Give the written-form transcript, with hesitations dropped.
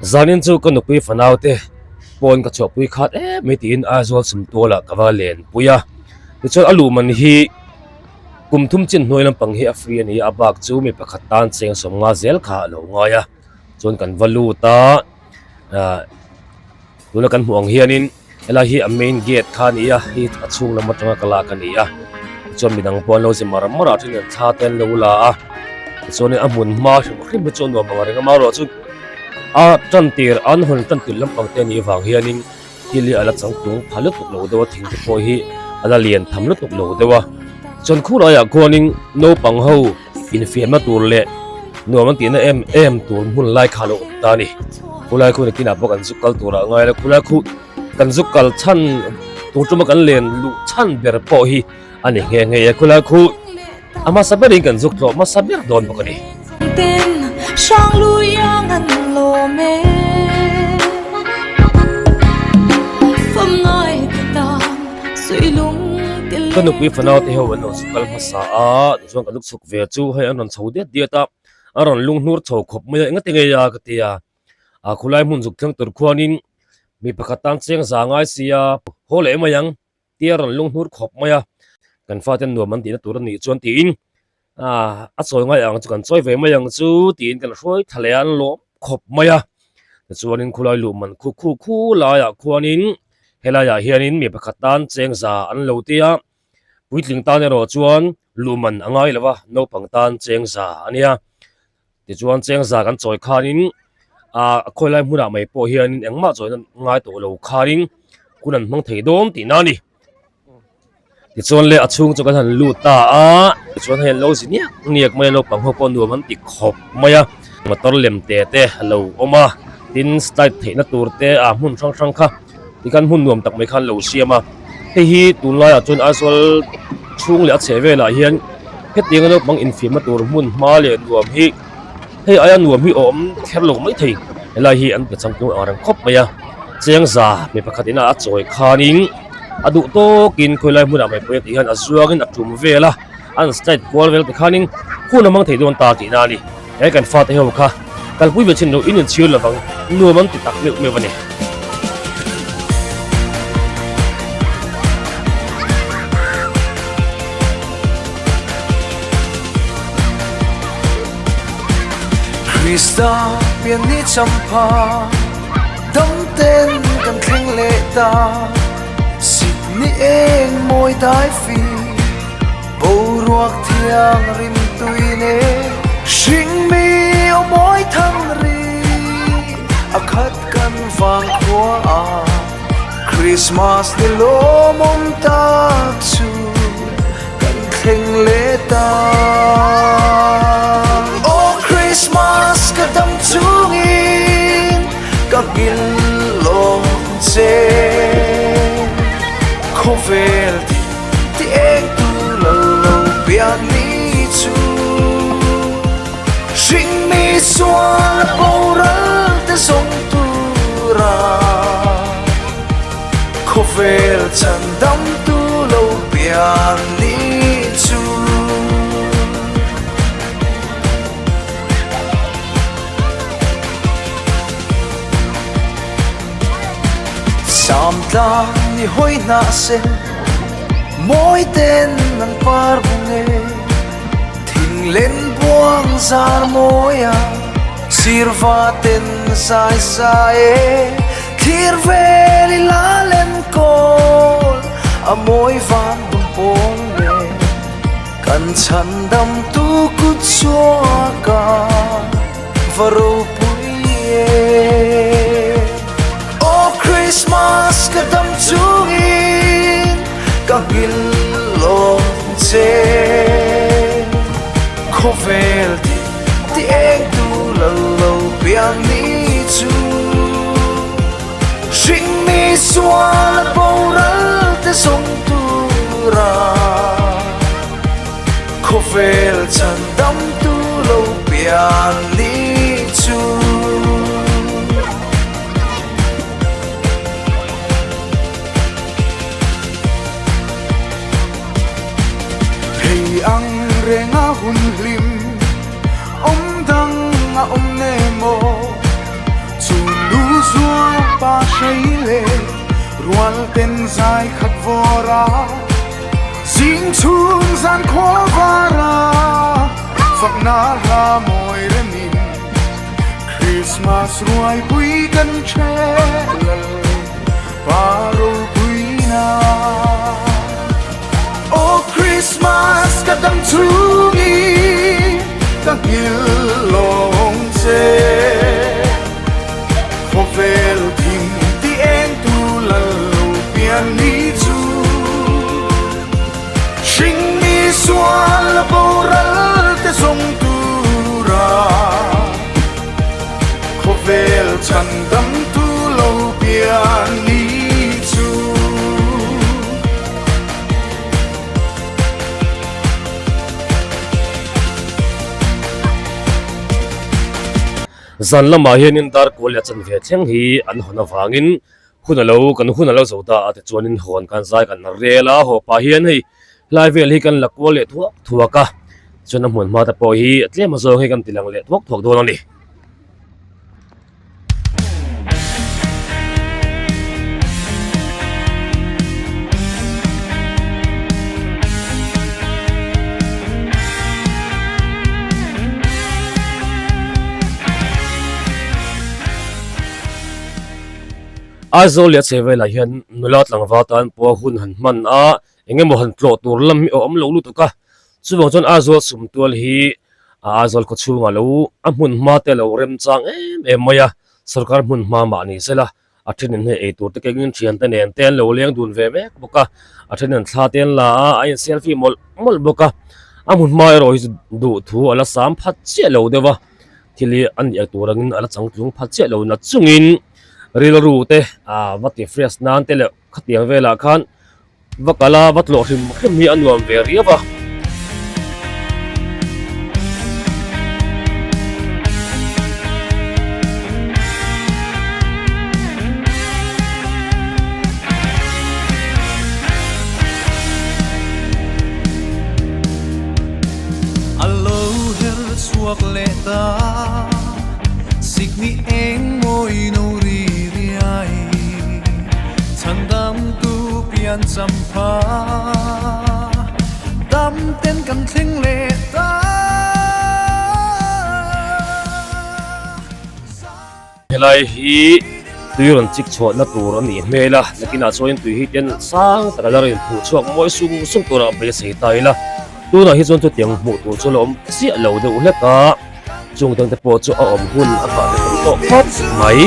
Zanin chu ka nupui fanau te pawn ka chhuahpui khat em mai tiin Aizawl Sumtualah ka va lenpui a, tichuan a luh man hi kum thum chin hnuai lampang hi a free a ni a, a bak chu mi pakhat tan cheng sawmnga zel kha a lo ngai a, chuan kan va lut a ah tuna kan hmuh ang hianin helai hi a main gate kha a ni a, hei a chhung lam atanga ka lak a ni a, tichuan midang pawh an lo zi mar mar a a then in thla te an lo la a, tichuanin a hmun hma hrim hrim hi chu a nuam ang reng a amaherawh chu a tan tir an hawn tan tir lampang te a nih avang hianin thil hi a la changtlung pha lutuk lo deuh a thing te pawh hi a la lian tham lutuk lo deuh a chuan khulaiah khuanin naupang ho infiamna tur leh nuam an tihna em em tur hmun lai kha a lo awm ta a ni khulai khu nakinah pawh kan zuk kal turah a ngai lo khulai khu kan zuk kal chhan tur tuma kan len luh chhan ber pawh hi a ni nghe nghe a khulai khu a hmasa berin kan zuk tlawh hmasa ber dawn bawk a ni. Ka nupui fanau te ho an lo zuk kal hmasa a tichuan ka luk chhuk ve chu hei an rawn chho diat diat a a rawn lung hnur chho khawp mai a engati nge a ka ti a a khulai hmun zuk thleng tur khuanin mi pakhat tan cheng za ngai sia haw leh mai ang. Tia rawn lung hnur khawp mai a, kan fate nuam an tihna tur a nih chuan tiin ah a chawi ngai ang chu kan chawi ve mai ang chu tiin kan hruai thla leh a an lawm khawp mai a. Tichuanin khulai luh man khu khu khu laiah khuanin helaiah hianin mi pakhat tan cheng za an lo ti a, puitling tan erawh chuan luh man a ngai lo va, naupang tan cheng za a nia. Tichuan cheng za kan chawi khanin ah khawi lai hmunah mai pawh hianin engmah chawina ngai tawh lo khanin hun an hmang thei dawn tihna a ni. Tichuan le a chhung chu kan han lut ta a, tichuan hei an lo zi niak niak mai a, naupang ho pawh nuam an ti khawp mai a, motor lem te te a lo awm a, tin slide theihna tur te ah hmun hrang hrang kha tikhan hmun nuam tak mai kha an lo siam a, hei hi tunlaiah chuan Aizawl chhung leh a chheh velah hian hetianga naupang infiamna tur hmun hma leh nuam hi hei aia nuam hi awm kher lo mai thei helai hi an pe changtlung ang reng khawp mai a cheng za mi pakhat ina a chawi khanin a duh tawkin khawilai hmunah mai pawh tih hian a zuangin a tum vel a an slide kual vel tikhanin hun a hmang thei dawn ta tihna a ni he kan fate ho kha kalpui ve chin lo in inchhir lovang nuam an ti tak meuh meuh a ni. Krista pian ni champha dam ten kan thleng leh ta Sydney eng mawi dai fi boruak thiang rim tui ne hring mi aw mawi thang ri a khat kan vang khua a Christmas ni lawmawm tak chu kan thleng leh ta. Aw Christmas ka dam chungin ka nghil lawm che Khawvel ti ti eng tu lo lo pian ni chu Hring mi sual a boral te zawng tura Khawvel chan dam tu lo pian ni chu. Sam tlang ni hawi hna sen mawi ten an par bung e Thing len buang zar mawi a sirva ten zai sa e Thlir vel i la len kawl a mawi van dum pawng nen Kan chhan dam tu kut chhuak a va ropui e. Aw Christmas ka dam chungin ka nghil lawm che Khawvel ti ti eng tu lo lo piang ni chu Hring mi sual a boral te zawng tura Khawvel chan dam tu lo pian ni chu. Hei ang renga hun hlim awm dang a awm nge maw? Chun. hrei leh rual ten zai khat vawr a, zing chhung zan khaw var a, fakna hla mawi remin Krismas ruaipui kan ṭhel al pa ropuina. Aw Krismas ka dam chhungin ka nghilh lawng che. Khawvel thing ti eng tu lal lo pian ni chu. Hring mi sual a boral te zawng tura Khawvel chhan dam tu lo pian ni chu. Zan lamah hianin dar kual leh chanve thleng hi an hawn avangin hun a lo kan hun a lo zo ta a tichuanin hawn kan zai kan rel a haw pah hian hei hlai vel hi kan la kual leh thuak thuak a chuan a hmun hma te pawh hi tlem azawng hi kan ti lang leh thuak thuak dawn a ni. Aizawl leh a chhe velah hian nula tlangval tan pawh hun han hman a eng emaw han tlawh tur lam hi a awm lo lutuk a chuvang chuan Aizawl sumtual hi a Aizawl khaw chhungah lo a hmun hma te lo remchang em em mai a sorkar hmun hma mah ni sela a thenin hei eitur te kengin thian te nen te an lo leng dun ve mek bawk a a thenin thla te an la a a in selfie mawlh mawlh bawk a a hmun hma erawh hi chu duh thu a la sam phat chiah lo deuh a thil hi a nih tur angin a la changtlung phat chiah lo na chungin rilru te ah va ti fresh nan te leh khatiang velah khan Va kal a, va tlawh hrim hrim hi a nuam ve riau a. A lo her chhuak leh ta, sikni eng mawi no ri riai. Chhan dam tu pian cham pha, dam ten kan thleng leh ta. Helai hi tui rawn chik chhuahna tur a nih hmel a, nakinah chuan tui hi ten sang taka la rawn hmuh chhuak mawi sung sung turah beisei ta ila, tunah hi chuan chutiang hmuh tur chu la awm chiah lo deuh hlek a. Chung dangte pawh chu a awm hun a nghah leh awm tawh khawp mai.